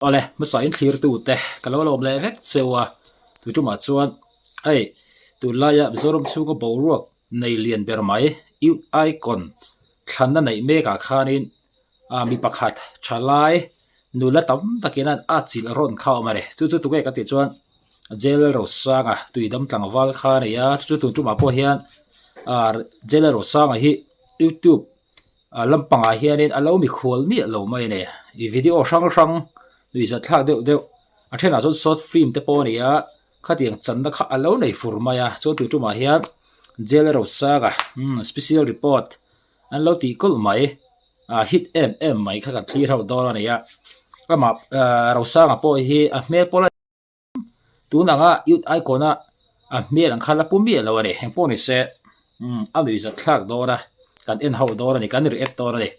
Awle, hmasa in thlirtute ka lo lawm leh vek cheu a, chu tumah chuan hei tunlaia Mizoram chhunga boruak nei lian ber mai Youth Icon thlanna neih mekah khanin ah mi pakhat thalai nula tam takin an atchilh rawn kha a awm a ni. Chu chu tunge ka tih chuan Jail Rosanga tuidam tlangval kha a ni a, chu chu tun tumah pawh hian ah Jail Rosanga hi YouTube A lampangah hianin a lo mikhual miah lo mai a ni. Ih video hrang hrang nuihzat thlak deuh deuh a thenah chuan short film te pawh a ni a, khatiang channa kha a lo nei fur mai a, chuan tui tumah hian Jail Rosanga umm special report an lo tih kulh mai ah hit em em mai kha kan thlir ho dawn a ni a, amah ah Rosanga pawh hi a hmel pawh la Tun anga youth icon a a hmel ang kha la pu miah lo a ni. Engpawh ni se umm a lui zat thlak dawn a, kan en ho dawn a ni, kan react dawn a ni.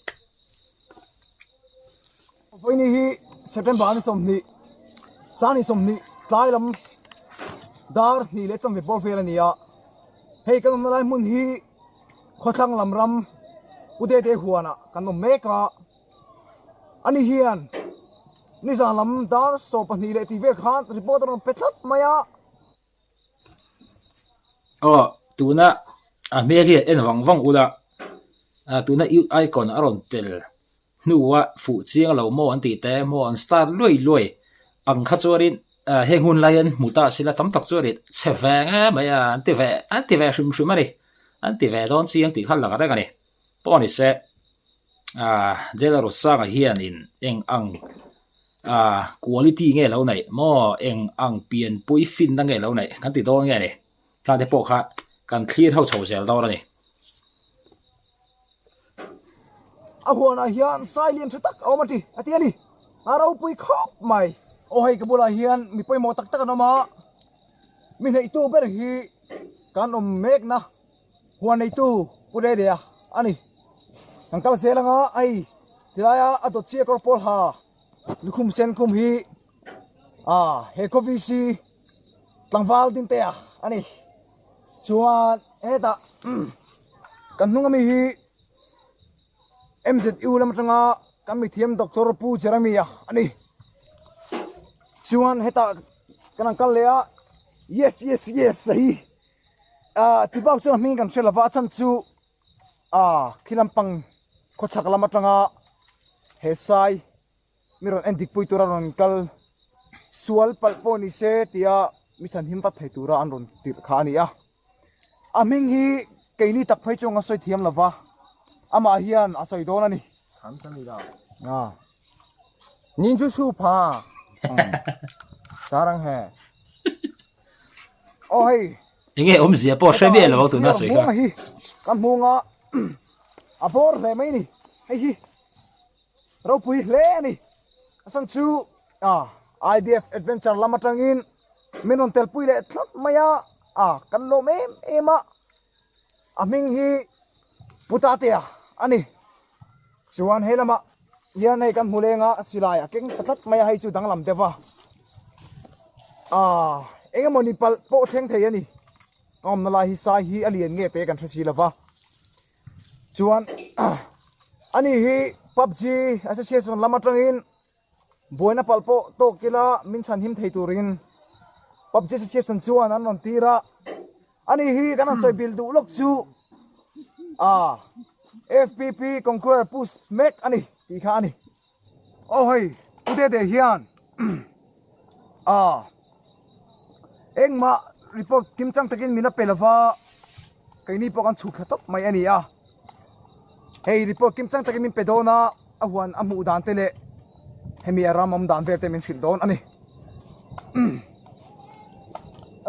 Vawiini hi September ni 20, Sangni 20 tlai lam dar hnih leh chanve bawr vel a ni a. Hei kan awmna lai hmun hi khawthlang lam ram Pu Dede huanah kan awm mek a. Ani hian nizan lam dar 12 leh tih vel khan report a rawn pe tlat mai a. Aw tuna a hmel hi en vang vang ula tuna youth icon a rawn tel hnua fuh chiang lo maw an tih te maw an start luai luai ang kha chuanin heng hun lai an hmu ta sila tam tak chuan chhe ve nge mai a an ti ve an ti ve hrim hrim a ni an ti ve dawn chiang tih kha lang reng a ni. Pawh ni se ah Jail Rosanga hianin eng ang ah quality nge lo neih maw eng ang pianpui finna nge lo neih kan ti dawn nge ni khang te pawh kha kan thlir ho chho zel dawn a ni. A huanah hian sai lian tha tak a awm a ti a ti a ni a ropui khawp mai. Aw hei ka bulah hian mi pawimawh tak tak an awm a mi hneihtu ber hi kan awm mekna. Huan neitu Pu Redea a ni. Kan kal zel anga hei tilaia a dawt chiah kawr pawl ha lukhum sen khum hi ah he khaw VC tlangval Dintea a ni. Chuan hetah kan hnung ami hi MZU lam atanga kan mithiam Doctor Pu Jeremia a ni. Chuan hetah kan han kal leh a yes yes yes a hi. Ah ti bak chuan a hming kan hre lova a chhan chu ah khi lampang khawchhak lam atanga he sai mi rawn en dik pui tura rawn kal sual palh pawh ni se tia mi chhan him vat thei tura an rawn tirh kha a ni a a hming hi keini tak phei chuan a sawi thiam lova amah hian a sawi dawn a ni. Nin chu su pha sarang he. Aw hei. Enge awmzia pawh hre miah lo tuna sawi kha. Hi kan hmunga a bawr hle mai ni. Hei hi ropui hle a ni. A chhan chu IDF Adventure lam atangin min rawn telpui leh tlat mai a, a kan lawm em em a. A hming hi Pu Tatea a ni. Chuan he lamah hian hei kan hmu leng a, silai a keng ta tlat mai a, hei chu danglam deuh a. Aaa eng emaw ni palh pawh thleng thei a ni. A awmna lai hi sai hi a lian nge te kan hre si lo va. Chuan ani hi PUBG Association lam atangin Buaina palh pawh tawk ila min chhanhim thei turin PUBG Association chuan an rawn tir a, ani hi kan han sawi bil duh lawk chu ah FPP Conqueror push mek a ni tih kha a ni. Aw hei Pu Dede hian ah engmah report kimchang takin min a pe lova keini pawh kan chhuk thla tawp mai a ni a. Hei report kim chang takin min pe dawn a, a huan a hmuh dan te leh hemi a ram awm dan vel te min hrilh dawn a ni.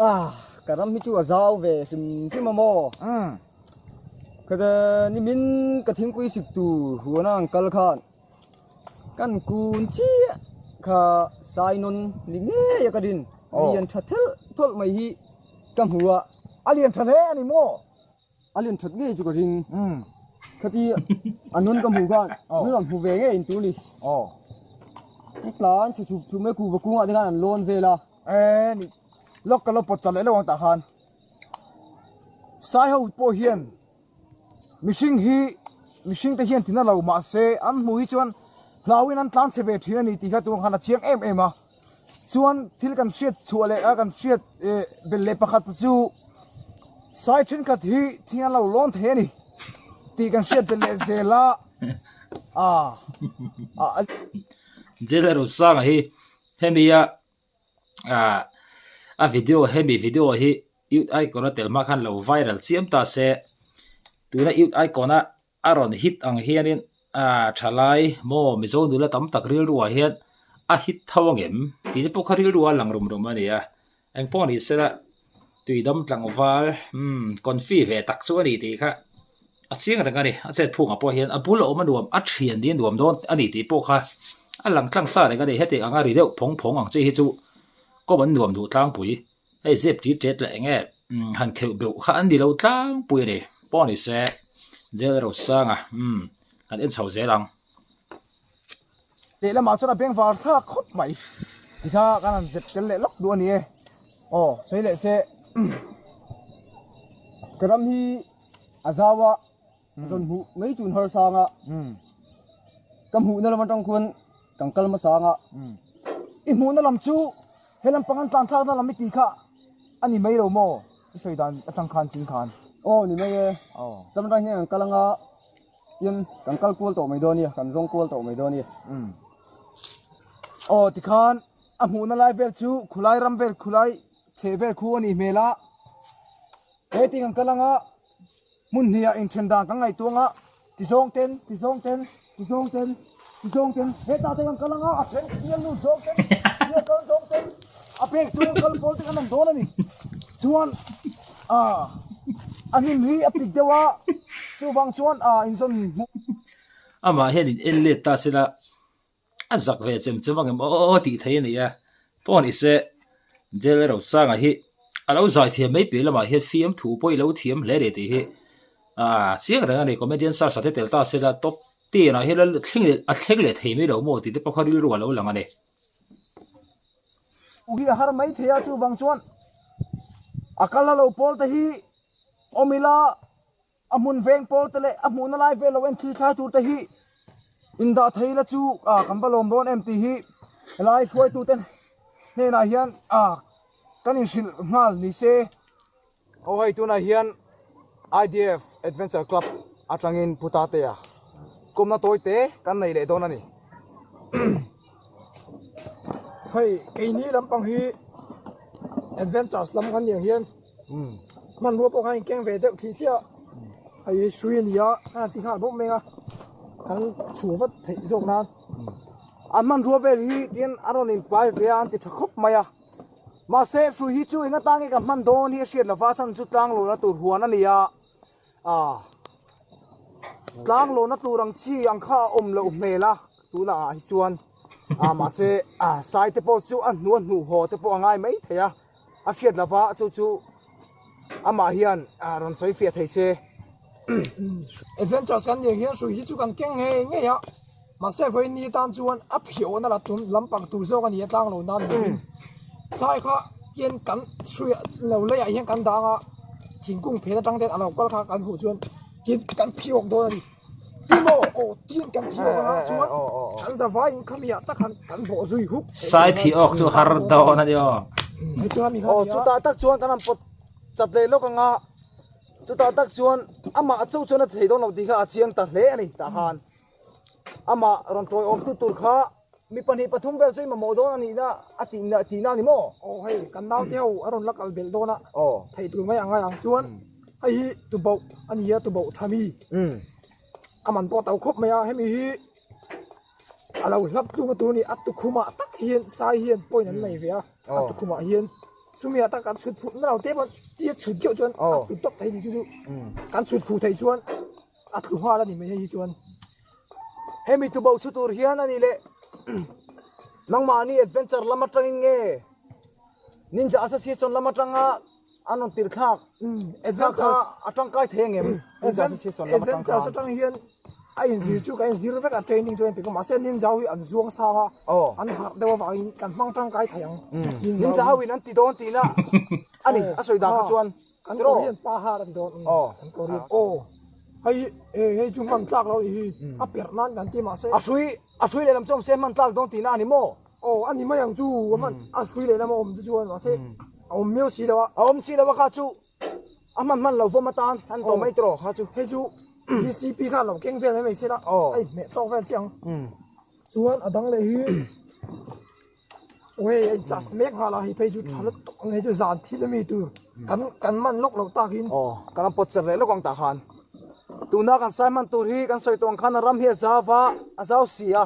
Ah, ka ram hi chu a zau ve hrim hrim a maw? Umm. Khata nimin ka thingpui sik tur huana ang kal khan kan kun chiah kha sai nawn ni ngei a ka din. Lian tha thelh thawlh mai hi ka hmu a. A lian tha hle a ni maw? A len that ngei chu ka ring. Khati a nun ka hmuh khan nun an hmu ve ngei in tur ni. Ka tlan chhe chhup chhup mai kuhva kungah te khan an lawn vel a. E ni lawk ka lo pawt chat leh lo ang tah khan. Sai ho pawh hian mihring hi mihring te hian tina lo mahse an hmuh hi chuan. Hlauin an tlan chhe ve thin a ni tih kha tunah khan a chiang em em a. Chuan thil kan hriat chhuah leh a kan hriat belh leh pakhat chu sai thenkhat hi thing an lo lawn thei a ni tih kan hriat belh leh zel a. Aa. Jailer Usanga hi hemi a a video hemi video hi youth icon a tel hma khan lo viral chiam ta se tuna youth icon a a rawn hit ang hianin ah thalai maw Mizo nula tam tak rilru ah hian a hit tho angem tih te pawh kha rilru a lang rum rum a ni a engpawh ni sela tuidam tlangval umm confi ve tak chu a ni tih kha a chiang reng a ni a chet phungah pawh hian a bul a awm a nuam a thian ni a nuam dawn a ni tih pawh kha a lang tlang sa reng a ni heti anga ri deuh phawng phawng ang chi hi chu kawm an nuam duh tlangpui. Hei zep tit tet leh enge han kheuh beuh kha an ni lo tlangpui a ni. Pawh ni se jail Rosanga umm kan en chho zel ang. Lehlamah chuan a beng var thlak khawp mai. Tikha kan han zep tel leh lawk duh a ni e. Aw sawi leh se. Ka ram hi a zau a, rawn hmuh mai chun harsang a, ka hmuhna lam atang khuan kan kal hmasa ang a. I hmuhna lam chu he lampang an tlan thlakna lam i tih kha a ni mai lo maw? I sawi dan atang khan chin khan. Aw ni mai e, lam atang hian kan kal ang a, tin kan kal kual tawh mai dawn nia, kan zawng kual tawh mai dawn nia. Aw tikhan a hmuhna lai vel chu khulai ram vel khulai chheh vel khu a nih hmel a, he ti kan kal ang a. Hmun hnih ah inthen dan kan ngaihtuah anga ti zawng ten, ti zawng ten, ti zawng ten, ti zawng ten, hetah te kan kal anga a then bial lut zawng ten, bial kal zawng ten, a pek chhung kal pawl te kan awm dawn a ni. Chuan ah a hnim hi a pik deuh a, chuvang chuan ah inzawn hmuh. Amah hian in en let ta sela A zak ve chem chem ang em aw tih thei a ni a, pawh ni se Jail Rosanga hi a lo zai thiam mai piah lamah hian fiamthu pawh i lo thiam hle a ni tih hi ah chiang reng a ni comedian search ah te tel ta se la top ten ah hian a thleng leh a thleng leh thei mai lo maw tih te pawh kha rilru a lo lang a ni. U hi a har mai thei a chuvang chuan a kal a lo pawl te hi awm ila. A hmun veng pawl te leh a hmuhna lai vel lo en thli thlai tur te hi indah thei la chu ah kan va lawm dawn em tih hi helai hruaitu te hnenah hian ah kan inhrilh nghal ni se. Aw hei tunah hian IDF Adventure Club atangin Pu Tatea kawmna tawi te kan nei leh dawn a ni. Hei keini lampang hi Adventures lam kan nih ang hian. Hmanrua pawh khan inkeng ve deuh thih thliah a, hei hi hrui a ni a, a han ti nghal bawk mai a, kan chhuah vat theih zawk nan. A hmanrua vel hi tin a rawn inpai ve a, an ti tha khawp mai a, mahse hrui hi chu eng atang nge ka hman dawn hi a hriat lova, a chhan chu tlang lawna tur huan a ni a, ah tlang lawna tur ang chi ang kha a awm loh hmel a tunah ah hi chuan, ah mahse ah sai te pawh chu a hnuh a hnuh haw te pawh a ngai mai thei a. A hriat lova chu chu amah hian rawn sawi fiah thei se. Adventures kan nih hian hrui hi chu kan keng ngei ngei a, mahse vawiin ni tan chuan a phiawhna la tum lampang tur zawk a ni a tlang lo nan niin sai kha tian kan hrui lo leiah hian kan dang a, thingkung phen atang ten a lo kal kha kan hmuh chuan tin kan phiawk dawn a ni. Timo aw tin kan phi awk anga chuan kan zavai in khami ah tak han kan bawh zui huk Sai phi awk chu har dawn a ni aw. Hei chu ami kha Aw nia. chutah tak chuan kan han pawt chat leh lawk anga chutah tak chuan amah a chauh chuan a thei dawn lo tih kha a chiang ta hle a ni tah khan amah rawn tawiawm tu tur kha Mi pahnih pathum vel chu i mamawh dawn a nihna a tihna tihna a ni maw? Aw hei kan naute ho a rawn la kal belh dawn a, Aw. theih tur mai ang a ang chuan hei hi tubauh a ni a tubauh tha mi a man pawh a to khawp mai a hemi hi a lo hlap tlung a tur a ni a tukhumah tak hian sai hian point an nei ve a a tukhumah hian chumi ah tak kan chhut fuh na lo te pawn tia chhut deuh chuan a tlu tawp thei ni chu chu kan chhut fuh theih chuan a tlu nghal a ni mai hei hi chuan. Hemi tubo chhu tur hian a ni leh nangmahni adventure lam atangin nge Ninja Association lam atanga an rawn tir thlak thlak kha a tangkai thei ang em Ninja Association lam atang khan Adventures atang hian a inzir chu ka inzir vek a training chu a inpe mahse Ninja ho hi an zuang sang a an harh deuh avangin kan hmang tangkai thei ang Ninja ho in an ti dawn tihna a ni a sawi dan kha chuan Kan Korean pa har a ti dawn. Kan Korean aw. Hei hi hei chu hman tlak lo nih hi a perh nan kan ti mahse. A hrui a hrui lehlam chu awm se hman tlak dawn tihna a ni maw? Aw a ni mai ang chu a hman a hrui lehlam a awm te chuan mahse a awm miau si lo a. A awm si lo a kha chu a hman hman lo vawm atan an tawh mai tawh kha chu. Hei chu DCP khan lo keng vel mai mai se la a inhmeh tawk vel chiah ang. Chuan a dang leh hi Aw hei a inchas mek nghal a, hei phei chu tha lutuk ang hei chu zan thil ami tur kan kan man lawk loh takin. Aw kan rawn pawt chat leh lawk ang tah khan. Tuna kan sai hman tur hi kan sawi tawh ang khan a ram hi a zau va, a zau si a,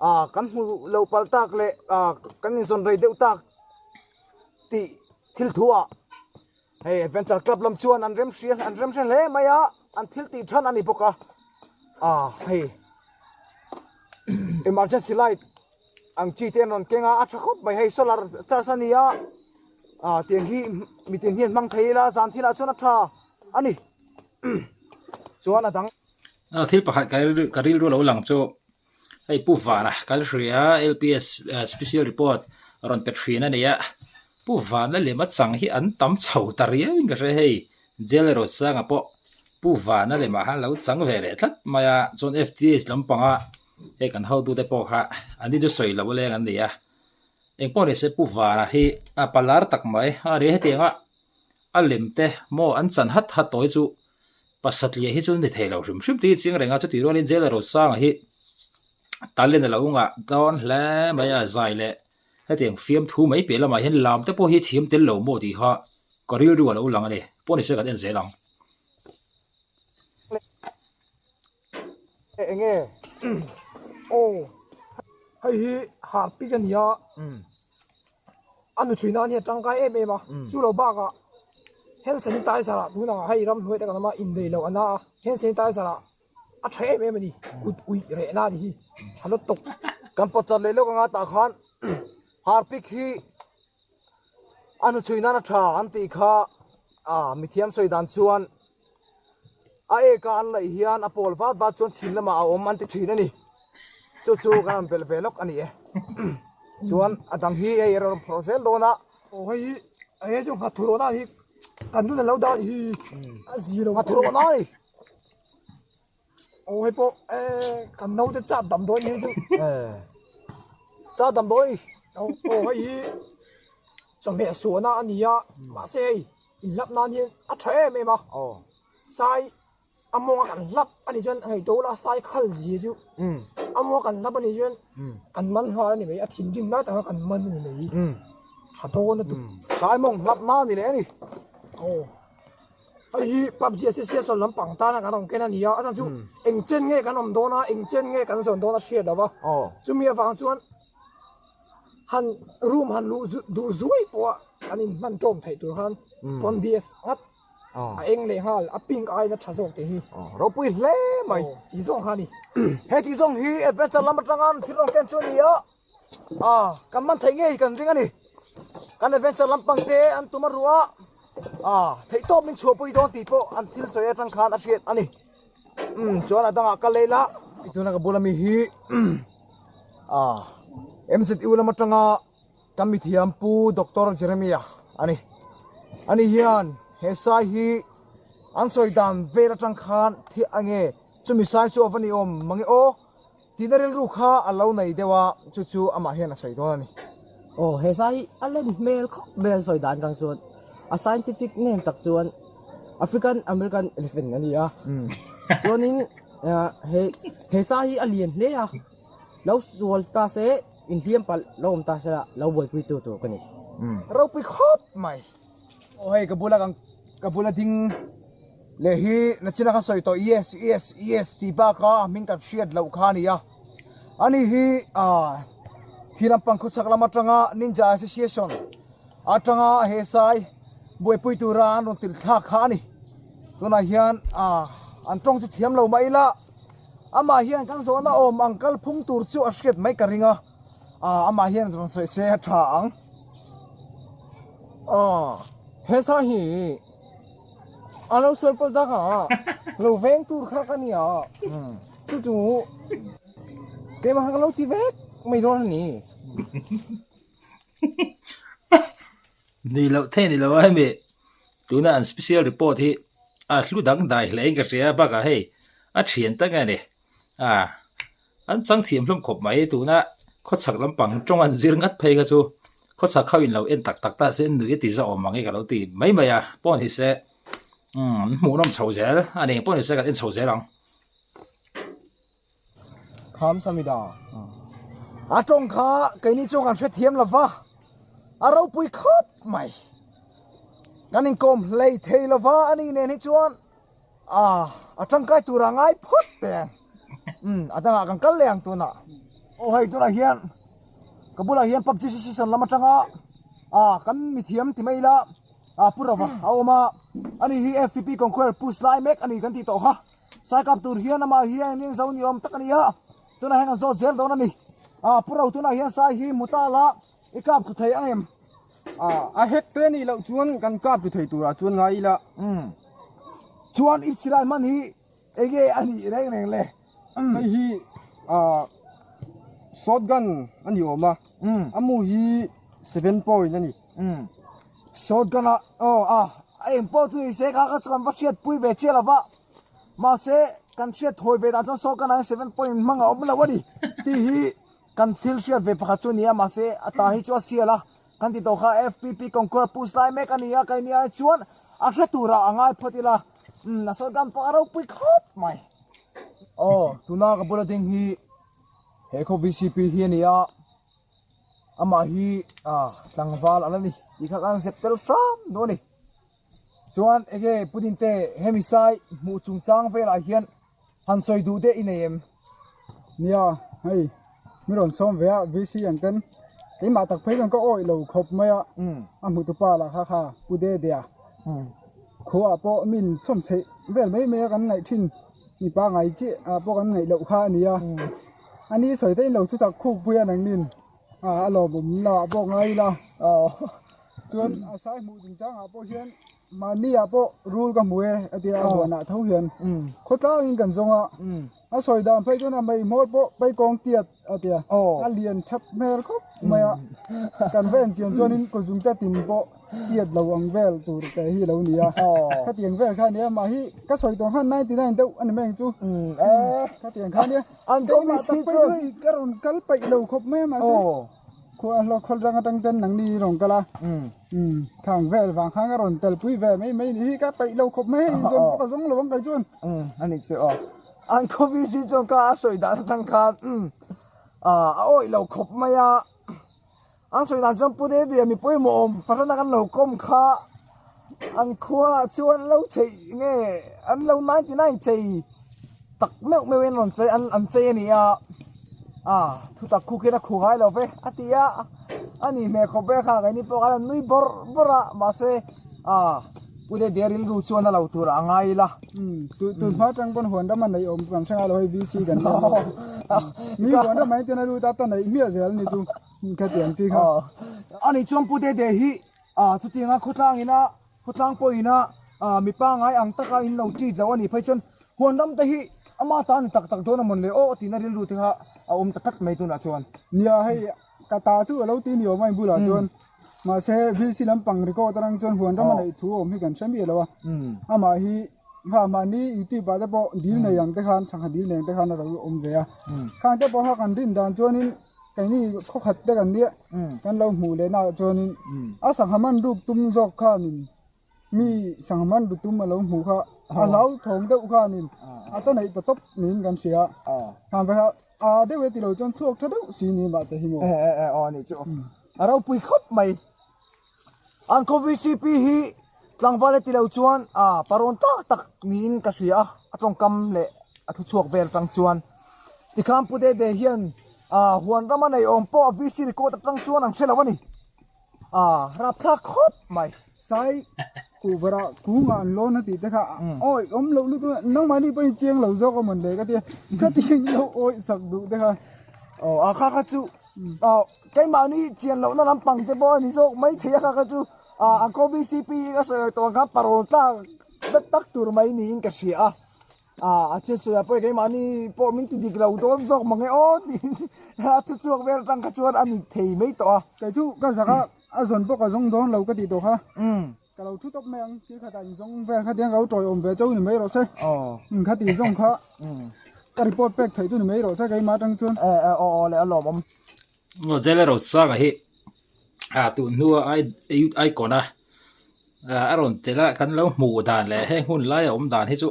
ah kan hmu loh palh tak leh ah kan inzawn rei deuh tak tih thil thu ah hei adventure club lam chuan an rem hria an rem hre hle mai a, an thil tih than a ni bawk a, ah hei emergency light. Ang chi te an rawn keng a, a tha khawp mai hei solar charge a ni a, ah tiang hi mitin hian hmang thei ila zan thilah chuan a tha a ni chuan a dang. A thil pakhat ka rilru ka rilru lo lang chu hei Pu Vana kan hria LPS special report rawn pe thin a ni a, Pu Vana lem a chang hi an tam chho ta riau in ka hria hei Jail erawh sanga pawh Pu Vana lemah khan lo chang ve leh tlat mai a chuan FTH lampanga Hei kan hotute pawh kha an ni chu sawi loh leng an ni a, engpawh ni se Pu Vana hi a palar tak mai a ni hetiang a a lem te maw an chan hat hat tawh hi chu pasatliah hi chu ni thei lo hrim hrim tih hi chiang reng a chutih rualin Jail Rosanga hi talent a lo ngah dawn hle mai a zai leh hetiang fiamthu mai piah lamah hian lam te pawh hi thiam tel lo maw tih kha ka rilru a lo lang a ni pawh ni se kan en zel ang. Eng nge? Aw, hei hi harpic a ni a, a nu chhui nan hian a tangkai em em a, chu lo bakah hand sanitizer ah tunah hei ramhnuai te kan awm a inlei loh a na a, hand sanitizer ah a tha em em a ni, kut uih reh na a ni hi, tha lutuk. Kan pawt chat leh lawk anga tah khan harpic hi a nu chhui nan a tha an tih kha mithiam sawi dan chuan A ek a an laih hian a pawl vat vat chuan chhim lamah a awm an ti thin a ni. Chu chu kan rawn belh ve lawk a ni e. Chuan a dang hi hei a rawn phawrh zel dawn a. Aw hei hi hei chu nghathu rawh na hi kan nun an lo dah a ni hi a zi lo Nghathu rawh na a ni. Aw hei pawh eh kan naute chat damdawi ni chu. Eh chat damdawi. Aw hei hi chawhmeh suahna a ni a mahse hei Inhlap nan hian a tha em em a, sai a mawnga kan hlap a nih chuan ngaihtuah ula sai khal zia chu a mawnga kan hlap a nih chuan kan man nghal a ni mai, a thinrim lai taka kan man a ni mai, tha dawn a tuk. Sai mawng hlap na a ni leh a ni. Aw, hei hi PUBG Association lampang tana kan rawn ken a ni a, a chhan chu eng chen nge kan awm dawn a, eng chen nge kan zawn dawn a hriat lo va, chumi avang chuan Han room han luh duh zuai pawh a kan in hman tawm theih tur khan pawn DS ngat a eng leh nghal a pink aiin a tha zawk tih hi. Ropui hle mai. Tih zawng kha a ni. He tih zawng hi adventure lam atanga thil rawn ken chu a ni a, ah kan man theih ngei kan ring a ni. Kan adventure lampang te an tum a ruah a, ah theihtawp min chhuahpui dawn tih pawh an thil sawi atang khan a hriat a ni. Umm chuan a dangah ka lei la tuna ka bula mi hi ah MZU lam atanga kan mithiam pu Doctor Jeremia ani ani hian he sai hi an sawi dan vel atang khan thil enge chumi sai chu ava ni awm mange aw. Tihna rilru kha a lo nei deuh a, chu chu amah hian a sawi dawn a ni. Aw, he sai hi a len hmel khawp mai a sawi dan kang chuan a scientific name tak chuan African American elephant a ni a. Chuanin he he sai hi a lian hle a, lo sual ta se inhliam palh lo awm ta se la lo buaipui tu tur ka ni. Ropui khawp mai. Aw hei ka bula kan ka bula ding leh hi nachina ka sawi tawh yes yes yes tih baka a hming kan hriat loh kha a ni a ani hi ah khi lampang khawchhak lam atanga ninja association atanga he sai buaipui tura an rawn tirh thlak kha a ni tunah hian ah an tawng chu thiam lo mah ila amah hian kan zawhna awm ang kalphung tur chu a hriat mai ka ring a. Ah, amah hian rawn sawi se a tha ang. Ah, he sa hi a lo sawi pawh dak a, lo veng tur kha ka nia. Chu chu keimah kha ka lo ti vek mai dawn a ni. Ni loh thei ni lo a hemi tuna an special report hi. A hlu dangdai hle in ka hria bakah hei a thian tak a ni a an chang thiam hlawm khawp mai tuna khawchhak lampang tawng an zir ngat phei kha chu khawchhak ho in lo en tak tak ta se nui a ti zahawm ang e ka lo ti mai mai a pawh ni se umm an hmuhnawm chho zel a ni pawh ni se kan en chho zel ang. Kham Samida. A tawng kha keini chu kan hrethiam lo va, a ropui khawp mai. Kan inkawm hlei thei lo va a nih nen hi chuan a a tangkai tura ngai phawt teh ang. Umm a dangah kan kal leh ang tunah. Aw hei tunah hian ka bulah hian PUBG Association lam atanga a kan mithiam ti mai ila a Pu Rova a awm a, ani hi FPP Conqueror push lai mek a ni kan tih tawh kha. Saikap tur hian amah hi a inring zo ni awm tak a ni a, tunah hian kan zawt zel dawn a ni. Ah, Pu Ro tunah hian sai hi hmu ta la, i kap thlu thei ang em? Ah, a hek te nih loh chuan kan kap thlu thei turah chuan ngai ila. Umm, chuan i silai hman hi enge a nih reng reng le? Umm. Hei hi ah shotgun a ni awm a, a mu hi 7 point a ni. Umm. Shotgun a aw a a eng pawh chu ni se kha kha chu kan va hriatpui ve chiah lo va mahse kan hriat thawi ve dan chuan shotgun ah hian 7 point hmang a awm lo a ni tih hi kan thil hriat ve pakhat chu a ni a mahse a ta hi chu a sial a kan ti tawh kha FPP Conqueror push lai mek a ni a keini ai chuan a hre turah a ngai phawt ila umm a shotgun pawh a ropui khawp mai. Aw tuna ka bula ding hi he khaw VCP hi a ni a. Amah hi ah tlangval ala ni tih kha kan zep tel hram dawn a ni. Chuan enge Putin te hemi sai hmuh chungchang velah hian han sawi duh deuh i nei em? Nia, hei mi rawn sawm ve a VC ang ten keimah tak phei chuan ka awih lo khawp mai a, a hmutupa lah kha kha Pu Dedea khuaah pawh min chhawm chheih vel mai mai a kan ngaih thin mipa ngai chiah ah pawh kan ngaih loh kha a ni a. A ni sawi te in lo thutak khuk pui a nang nin a a lawmawm lo ah pawh ngai ila chuan a sai hmuh chungchang ah pawh hian mahni ah pawh rul ka hmu e a tia a huan ah tho hian khawtlang in kan zawng a a sawi dan phei chuan a mei hmawr pawh paikawng tiat a tia a lian that hmel khawp mai a kan va en chian chuan in kawzung te tin pawh tiat lo ang vel tur te hi lo ni a khatiang vel kha nia mah hi ka sawi tawh khan 99 deuh a ni mai ang chu khatiang kha nia An Keimah kawmi si tak chuan. pawh ka rawn kal paih lo khawp mai a mahse khua a hlawk khawl rang atang ten nangni hi rawn kal a umm thang vel vang khan ka rawn tel pui ve mai mai ni hi ka paih lo khawp mai hei zawn pawh ka zawng lo ang kai chuan. Umm a ni chu aw. An kawmi si chuan ka a sawi dan atang khan umm a awih lo khawp mai a. An sawi dan chuan Pu Dedia mi pawimawh awm fahran a kan lo kawm kha an khua chuan lo chei nge an lo 99 chei tak meuh meuh in rawn chei an an chei a ni a a thutak khuk hian a khu ngai lo ve a ti a a nih hmel khawp vel kha keini pawh khan an nui bawrh bawrh a mahse a Pu Dedia rilru chuan a lo tur a ngai ila. Umm tun hma atang pawn huan ram a neih awm kan hre ngai lo hei VC kan nia mi huan ram ah hian a lut a ta neih hmiah zel a ni chu. Khatiang chi kha. Ani chuan Pu Dede hi chutianga khawtlang ina khawtlang pawh ina mi pangai ang taka in lo treat lo a nih phei chuan huan ram te hi ama ta ni tak tak dawn a mawn le aw tina rilru te kha a awm ta tlat mai tunah chuan. Nia hei ka ta chu a lo ti ni awm a inbulah chuan mahse VC lampang record atang chuan huan ram a neih thu awm hi kan hre miah lo a amah hi kha mahni youtube ah te pawh dil nei ang te khan sangha dil nei ang te khan a lo awm ve a khang te pawh kha kan rin dan chuanin Keini khawkhat te kan nia kan lo hmuh leh naah chuanin a sangha man ruk tum zawk khanin mi sangha man ru tum a lo hmuh kha a hlauthawng deuh khanin a ta neih ta tawp niin kan hria a khang ve kha a deuh e tilo chuan thluak tha deuh si ni mah te hi maw. E e e aw anih chu a ropui khawp mai. An khaw VCP hi tlangval e tilo chuan a parawn tak tak niin ka hria a, a tawngkam leh a thuchhuak vel atang chuan. Tikhan Pu Dede hian a huan rama nei awm pawh a VC record atang chuan an hre lo a ni. A rapthlak khawp mai. Sai kuhvarah kungah an lawn a tih te kha awi awm loh lutuk a, nangmahni pawhin chiang lo zawk a mawn le ka tia, khatiang lo awih sak duh te kha. Aw a kha kha chu aw Keimahni chian lohna lampang te pawh a ni zawk mai thei a kha kha chu ah an khaw VCP ka sawi tawh ang khan parawl tlak dat tak tur mai niin ka hria a ah a thil sawi ah pawh keimahni pawh min ti dik lo dawn zawk mange aw tiin a thu chhuak vel atang kha chuan a ni thei mai tawh a. Kei chu ka zak a a zawn pawh ka zawng dawn lo ka tih tawh kha. Ka lo thu tawp mai ang, thil khatah in zawng vel kha tiang ka lo tawiawm ve chauh ni mai rawh se. Umm kha tih zawng kha ka report pek theih chu ni mai rawh se keimah atang chuan. Aw aw le a lawmawm. Aw Jailer Rosanga hi a tun hnua icon a a rawn tel a kan lo hmuh dan leh heng hun laia awm dan hi chu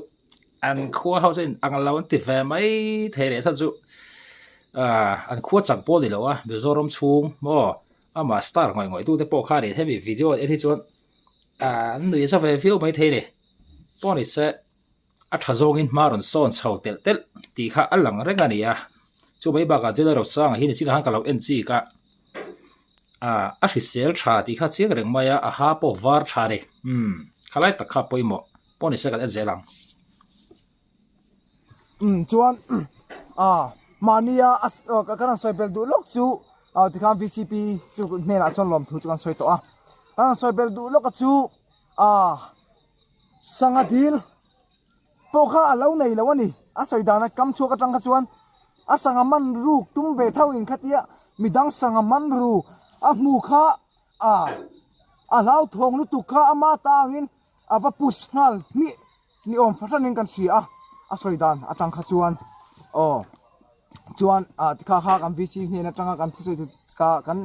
an khua ho chuan ang lo an ti ve mai thei leh chhan chu ah an khua chak pawh a ni lo a Mizoram chhung maw Amah star ngawih ngawih tute pawh kha nih hemi video en hi chuan ah an nuih za ve viau mai thei ni. Pawh ni se a tha zawngin hma rawn sawn chho telh telh tih kha a lang reng a ni a. Chu mai bakah Jela Rosanga hi nichinah khan ka lo en chik a, ah a hrisel tha tih kha chiang reng mai a, a ha pawh var tha a ni. Umm khalai tak kha pawimawh pawh ni se kan en zel ang. Umm chuan ah mahnia a ka rawn sawi belh duh lawk chu ah tikhan V_C_P chu hnenah chuan lawmthu chu kan sawi tawh a ka rawn sawi belh duh lawk a chu ah sangha dil pawh kha a lo nei lo a ni a sawi dan a kam chhuak atang kha chuan a sangha man ruk tum ve tho in khatia midang sangha man ru a hmu kha ah a hlauthawng lutuk kha ama ta angin a va push nghal hmiah. Ni awm fahranin kan hria a, a sawi dan atang kha chuan aw chuan ah tikha kha kan VC hnen atanga kan thusawi tu ka kan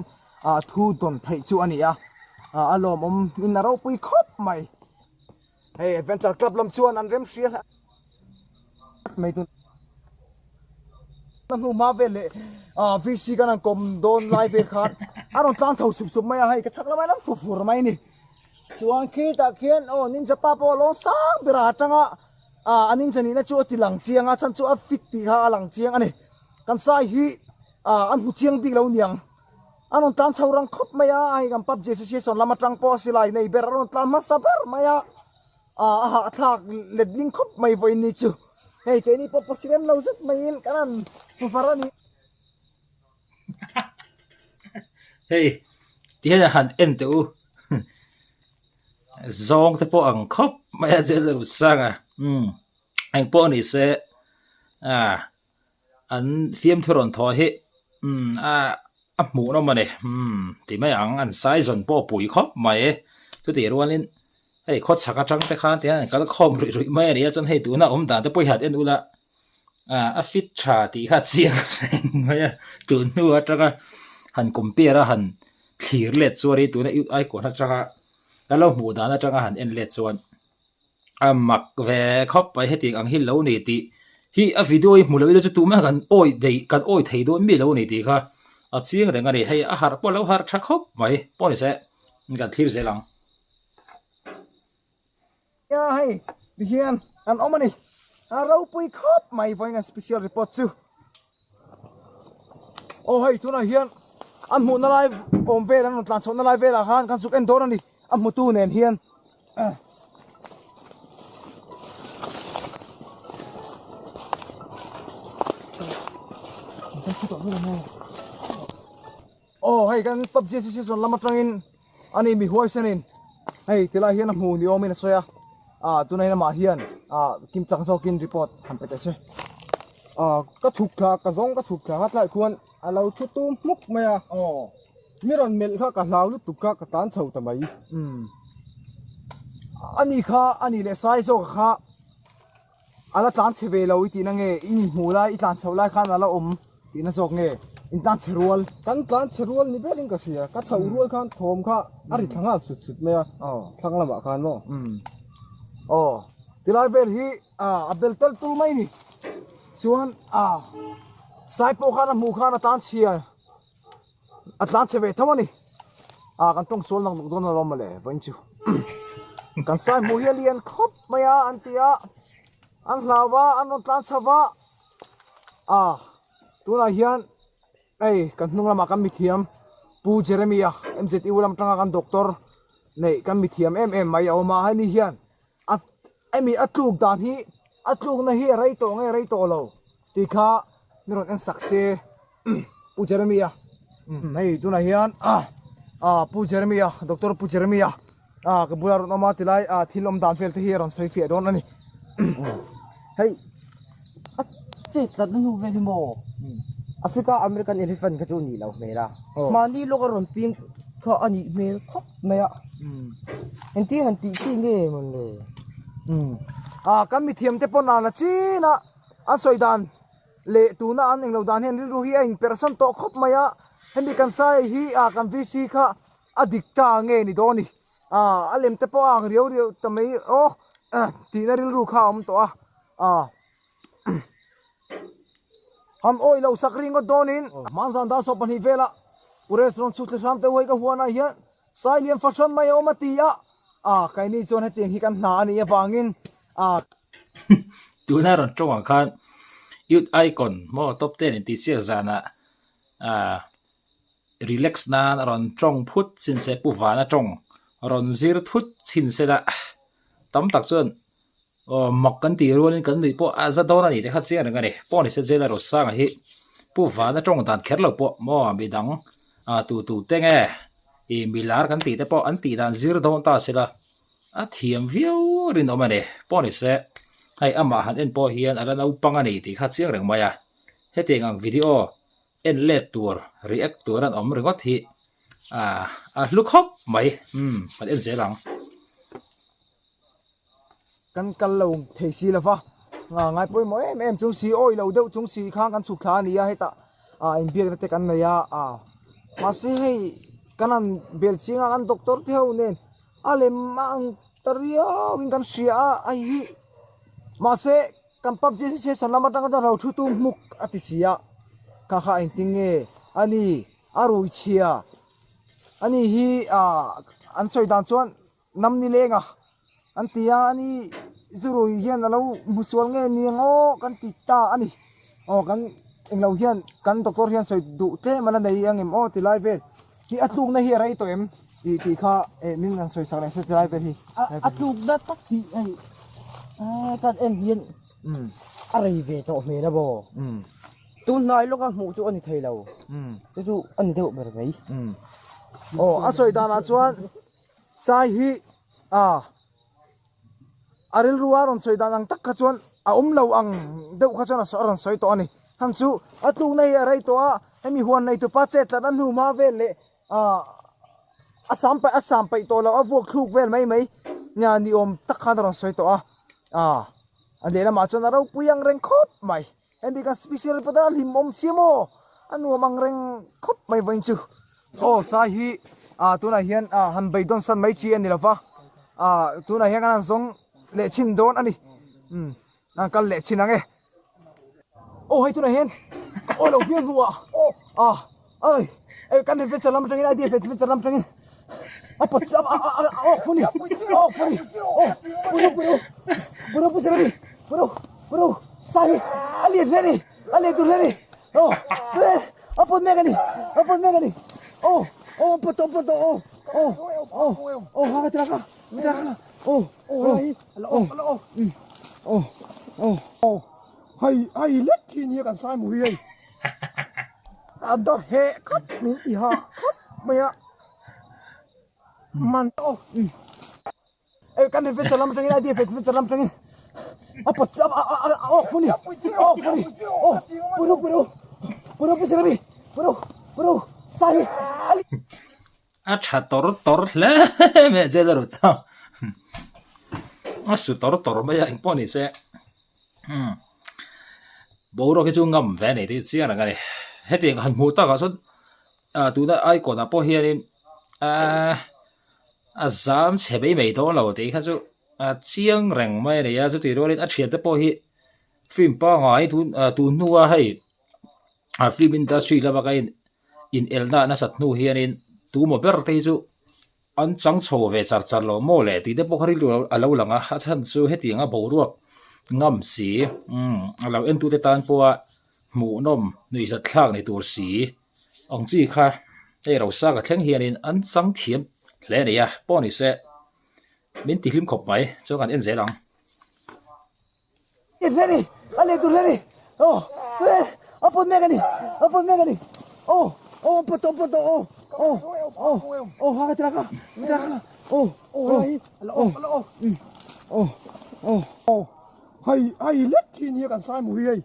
ah thu dawn theih chu a ni a, ah a lawmawm in a ropui khawp mai. Hei Adventure Club lam chuan an rem hria hlek mai tun a hnu hma vel leh ah VC kan han kawm dawn lai vel khan a rawn tlang chho sup sup mai a, hei ka chhak lamah hian an fu fur mai a ni. Chuan khitah khian aw ninja pa pawh a lawng sang ber a atanga ah a ninja nihna chu a ti lang chiang a chhan chu a fit tih kha a lang chiang a ni. Kan sai hi ah an hmu chiang bik lo niang a rawn tlan chho rang khawp mai a hei kan pubg association lam atang pawh a silai nei ber a rawn tlan hmasa ber mai a ah a hahthlak letling khawp mai vawiin ni chu hei keini pawh pawh lo zet maiin kan han hmu var a ni. Hei ti hian han en teh u zawng te pawh ang khawp mai a jail deuh sang a umm eng pawh ni se ah an fiamthu rawn thawh hi umm a a hmuh nawm a ni umm ti mai ang an size pawh a pui khawp mai chutih rualin hei khawchhak atang te khan ti hian an kal khawm ruih ruih mai a ni a chuan hei tuna awm dan te pawh hi han en ula. Ah a fit tha tih kha chiang reng mai a tun hnu atanga han compare a han thlir let chuan hi tuna icon atanga ka lo hmuh dan atanga han en let chuan a mak ve khawp mai hetiang ang hi lo ni tih hi a video hi hmu lo ila chu tumah kan awi daih kan awi thei dawn mi lo ni tih kha a chiang reng a ni hei a harh pawh a lo harh tha khawp mai pawh ni se kan thlir zel ang. Nia hei ti hian an awm a ni a ropui khawp mai vawiin an special report chu aw hei tunah hian an hmuhna lai awm vel an rawn tlan chhohna lai velah khan kan zuk en dawn a ni a hmutu nen hian. Aw hei kan PUBG association lam atangin Ani mi huaisenin hei tilai hian a hmu ni awmin a sawi a, ah tunah hian amah hian ah kim chang zawkin report han pe teh se. Ah ka chhuk thla ka zawng ka chhuk thla kha tlai khuan a lo thu tum hmuk mai a, mi rawn melh kha ka hlau lutuk kha ka tan chho ta mai. Umm ani kha ani leh sai zawk kha A la tlan chhe ve lo i tihna nge? I inhmuh lai, i tlan chhoh lai khan a la awm tihna zawk nge? In tlan chhe rual. Kan tlan chhe rual ni berin ka hria. Ka chhoh rual khan thawm kha a ri thla nghal sut sut mai a, thlang lamah khan maw? Aw, tilai vel hi a bel tel tul mai ni. Chuan sai pawh khan a hmuh khan a tlan chhia. A tlan chhe ve tho a ni. Ah kan tawng sual nak nak dawn alawm mawle vawiin chu. Kan sai hmuh hi a lian khawp mai a an ti a, an hlau a, an rawn tlan chho va. Ah tunah hian hei kan hnung lamah kan mithiam Pu Jeremy-a MZU lam atanga kan doctor neih kan mithiam em em mai a awm a, hemi hian a hemi a tluk dan hi a tlukna hi a rei tawh nge rei tawh lo tih kha mi rawn en sak se. Pu Jeremy-a hei tunah hian ah Pu Jeremy-a Doctor Pu Jeremy-a ah ka bula rawn awm a tilai ah thil awm dan vel te hi a rawn sawi fiah dawn a ni. Hei a chet tlatna hnu vel hi maw Africa American elephant kha chu a nih loh hmel a mahni lawk a rawn ping. Kha a nih hmel khawp mai a. Engtin han tih chi nge mawn le? Ah kan mithiam te pawn an la chin a, an sawi dan leh tuna an englo dan hian rilru hi a inperhsan tawh khawp mai a, hemi kan sai hi ah kan VC kha a dik ta nge ni dawn ni? Ah a lem te pawh a ang riau riau ta mai aw tihna rilru kha a awm tawh a, ah. Han awih lo sak ringawt dawnin hmanzan dar 12 vela Pures rawn chhut thli hram te uai ka huanah hian Sailian fahran mai a awm a ti a, a keini chuan hetiang hi kan hna a nih avangin a. Tuna rawn tawngah khan Youth Icon maw top ten intihsiak zanah ah relax nan a rawn tawng phut chin se Pu Vana tawng rawn zir thut chin se la tam tak chuan Aw mak kan tih rualin kan nuih pawh a za dawn a ni te kha chiang reng a ni. Pawh ni se Jail a Rosanga hi Pu Vana tawng dan kher lo pawh maw midang ah tu tu te nge ih milar kan tih te pawh an tih dan zir dawn ta se la a thiam viau rinawm a ni. Pawh ni se hei amah han en pawh hian a la naupang a ni tih kha chiang reng mai a. Hetiang ang video en let tur react tur an awm ringawt hi ah a hlu khawp mai umm kan en zel ang. Kan kal lo thei si lo va, ngai pawimawh em em chung si, awi lo deuh chung si khan kan chhuk thla a ni a, hetah ah inbiakna te kan nei a, ah mahse hei kan han bel chiang a kan doctor te ho nen a lem a ang ta riau in kan hria a, hei hi mahse kan PUBG association lam atanga chuan lo thu tu hmuk a ti si a, kha kha engtin nge a ni a rui chhia a ni hi ah an sawi dan chuan. Nam ni leng a an ti a ani zurui hian a lo hmu sual nge ni ang aw kan ti ta a ni aw kan englo hian kan doctor hian sawi duh tlem a la nei ang em aw ti lai vel hi a tlukna hi a rei tawh em tih tih kha eh min rawn sawi sak leh se ti lai vel hi a tlukna tak hi hei kan en hian a rei ve tawh hmel a maw tun hnai lawka hmuh chu a ni thei lo chu chu a ni deuh ber mai aw a sawi danah chuan. Sai hi a a rilru a rawn sawi dan ang tak kha chuan a awm lo ang deuh kha chuan a rawn sawi tawh a ni. Hang chu a tlukna hi a rei tawh a, hemi huan nei tupa chet tlat a hnu hma vel leh ah a sam paih a sam paih tawh loh a vuak thluk vel mai mai nia ni awm tak khan a rawn sawi tawh a, ah a lehlamah chuan a ropui ang reng khawp mai. Hemi kan special pawh a hlim awm si maw a nuam ang reng khawp mai vawiin chu aw sai hi ah tunah hian ah han beidawn san mai chi a ni lova ah tunah hian kan han zawng leh chhin dawn a ni umm an kal leh chhin ang e aw hei tunah hian ka awi lo viau hnuah ah ai kan adventure lam atangin idea adventure lam atangin a pawt a a a a awk fu ni a awk fu ni aw puru puru puru pu chirani puru puru sai hi a lian hle ni a lian tur hle ni aw a pawt mek a ni a pawt mek a ni aw aw a pawt tawh a pawt tawh aw aw aw aw ha ka tlak a ka tlak a aw aw aw aw aw aw hei hei lek khi nia kan sai mu hi hei a dawt heh khawp min ti ha khawp mai a man aw Ei kan adventure lam atangin idea adventure lam atangin a pawt a a a a awk fu ni awk fu ni aw puru puru puru pu chirami puru puru sai hi a tha tor tor hle mai jail a rawh chuan a su tor tor mai a engpawh ni se umm boruak hi chu ngam ve a ni tih chiang reng a ni hetiang han hmuh takah chuan ah tuna icon ah pawh hianin ahh a zam chhe mai mai dawn lo tih kha chu a chiang reng mai a ni a chutih rualin a thiante pawh hi film pangngai tun ah tun hnua hei a film industry lama ka in inelna nasat hnu hianin tumaw ber te hi chu an chang chho ve char char lo maw le tih te pawh kha rilru a lo lang a a chhan chu hetianga boruak ngam si umm a lo entute tan pawha hmuhnawm nuihzat thlak ni tur si ang chi kha hei Rosanga thleng hianin an chang thiam hle a ni a pawh ni se min ti hlim khawp mai chuan kan en zel ang. Hle ni a leh tur hle ni aw chuan a pawt mek a ni a pawt mek a ni aw aw a pawt tawh a pawt tawh aw aw aw aw ha ka tlak a ka tlak a aw aw aw aw aw aw hei hei lek khi nia kan sai mu hi hei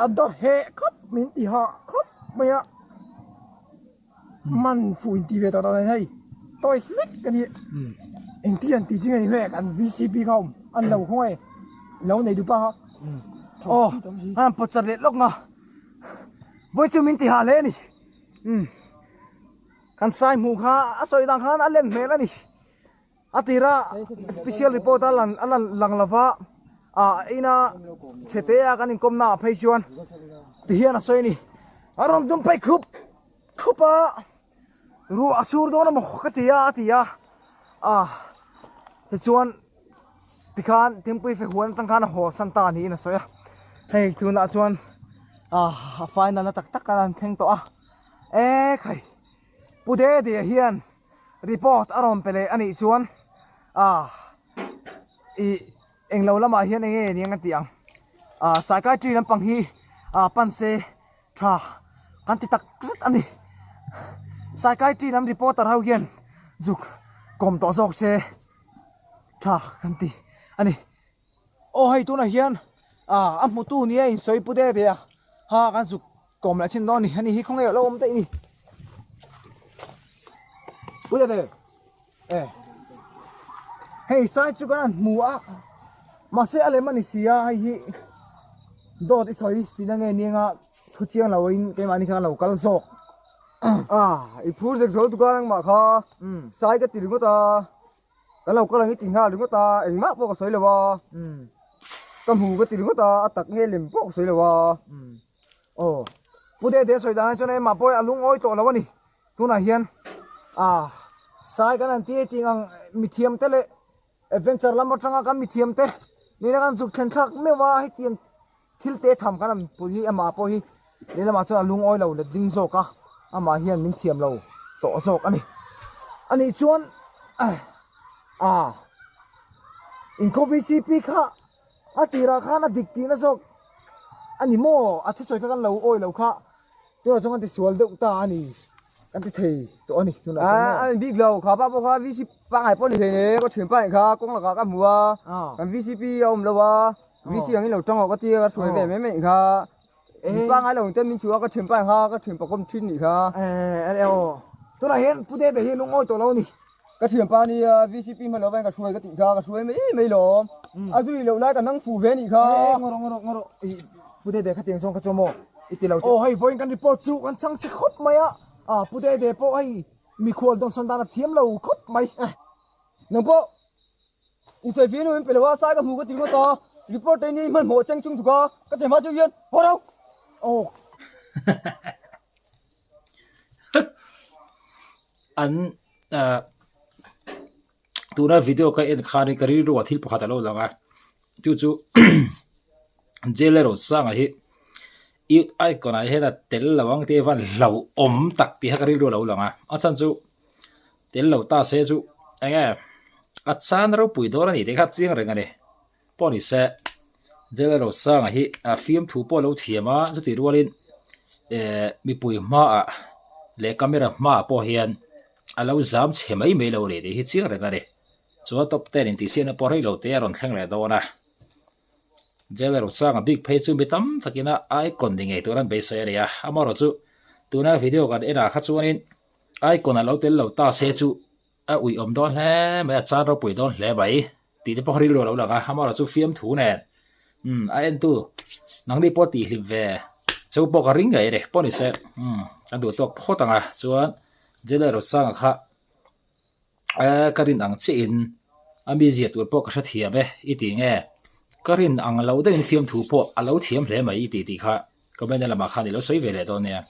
a dawt heh khawp min ti ha khawp mai a. Man fuh in ti ve tawh tawh nen hei toys lek ka ni engtin an tih chi nge ni hmel kan VCP kha awm an lo khaw nge lo nei duh pa kha aw an han pawt chat leh lawk nga vawi chu min ti hah hle a ni umm kan sai hmuh kha a sawi dan khan a len hmel a ni a tira special report a lan a lan lang lova ah ina chhe te a kan inkawm na ah phei chuan tihian a sawi a ni a rawn dum phei khup khup a ruah a chhur dawn emaw ka ti a a ti a ah tichuan tikhan thingpui fe huan atang khan a haw san ta niin a sawi a hei tunah chuan ah a final na tak tak a an thleng tawh a ekhai Pu Dede hian report a rawn pe leh a nih chuan ah ih englo lamah hian eng nge nia ka tih ang ah psychiatry lampang hi ah pan se tha kan ti tak zet a ni psychiatry lam reporter ho hian zuk kawm tawh zawk se tha kan ti a ni. Aw hei tunah hian ah a hmutu nia insawi pu de de a ha kan zuk kawm leh chin dawn a ni ani hi khawnge lo awm daih a ni pu de de e hei sai chu kan han hmu a mahse a lem a ni si a hei hi dawt i sawi tihna nge ni anga thu chiang lo in keimahni khan a lo kal zawk ah i phur zek zo tuk a nangmah kha sai ka ti ringawt a. Kan lo kal ang i ti nghal ringawt a, engmah pawh ka sawi lo a, ka hmu ka ti ringawt a, a tak nge lem pawh ka sawi lo a. Aw, Pu Dede sawi dan ah chuan engmah pawh a lungawi tawh lo a ni. Tunah hian ah sai kan han ti tih ang mithiam te leh adventure lam atanga kan mithiam te nena kan zuk thlen thlak meuh a hetiang Thil te tham kan han pui hi amah pawh hi lehlamah chuan a lungawi lo let ding zawk a, amah hian min thiam lo tawh zawk a ni. A nih chuan ah inkhaw VCP kha a tirah khan a dik tihna zawk a ni maw? A thusawi kha kan lo awi lo kha tunah chuan kan tisual deuh ta a ni kan ti thei tawh a ni tunah chuan maw? A ni bik lo, kha pa pawh kha VCP pangngai pawh a ni thei ne, ka thianpa nih kha kawng lakah ka hmu a, kan VCP a awm lo a. VC ang in lo tang awh ka tia ka hruai ve mai mai kha mi pangai lo te min chu a ka thian pa kha ka thian pakawm thin nih kha eh aw tunah hian pu dede hi lungawi tawh lo a ni ka thian pa nia VCP hma lo vang ka hruai ka tih kha ka hruai mai mai lawm a zui loh lai ka nang fu ve nih kha eh ngawr ngawr ngawr i pu dede kha tiang zawng kha chu maw i ti lo aw hei vawiin kan report chu kan chhang che khawp mai a ah pu dede pawh hei mikhual dawnsawn dan a thiam lo khawp mai nang pawh Insawi fir nu in pe lo a, sai ka hmu ka ti ringawt a, report te ni hmanhmawh cheng chung tuk a, ka che hma chu hian haw ro. Aw. An tuna video ka en khan ka rilru ah thil pakhat a lo lang a, chu chu Jail Rosanga hi youth icon ah hian a tel lo ang tih a van hlauhawm tak tih kha ka rilru a lo lang a, a chhan chu. Tel lo ta se chu eng nge a chan ropui dawn a ni tih kha chiang reng a ni. Pawh ni se Jail Rosanga hi a fiamthu pawh a lo thiam a chutih rualin eh mipui hmaah leh camera hmaah pawh hian a lo zam chhe mai mai lo a ni tih hi chiang reng a ni. Chuan top ten intihsiakna pawh rei lo te a rawn thleng leh dawn a. Jail Rosanga bik phei chu mi tam takin a icon ni ngei tur an beisei a ni a, amaherawhchu tuna video kan enah kha chuanin Icon a lo tel lo ta se chu a uih awm dawn hle mai a, chan ropui dawn hle mai tih te pawh rilru a lo lang a, amaherawh chu fiamthu nen umm a entu nangni pawh tih hlim ve chu pawh ka ring ngei a ni pawh ni se umm kan duh tawk phawt ang a chuan Jailor Rosanga kha eh ka rin ang chiah in a mi zia tur pawh ka hrethiam e i ti nge ka rin ang lo deuhin fiamthu pawh a lo thiam hle mai i tih tih kha comment na lamah khan i lo sawi ve leh dawn nia.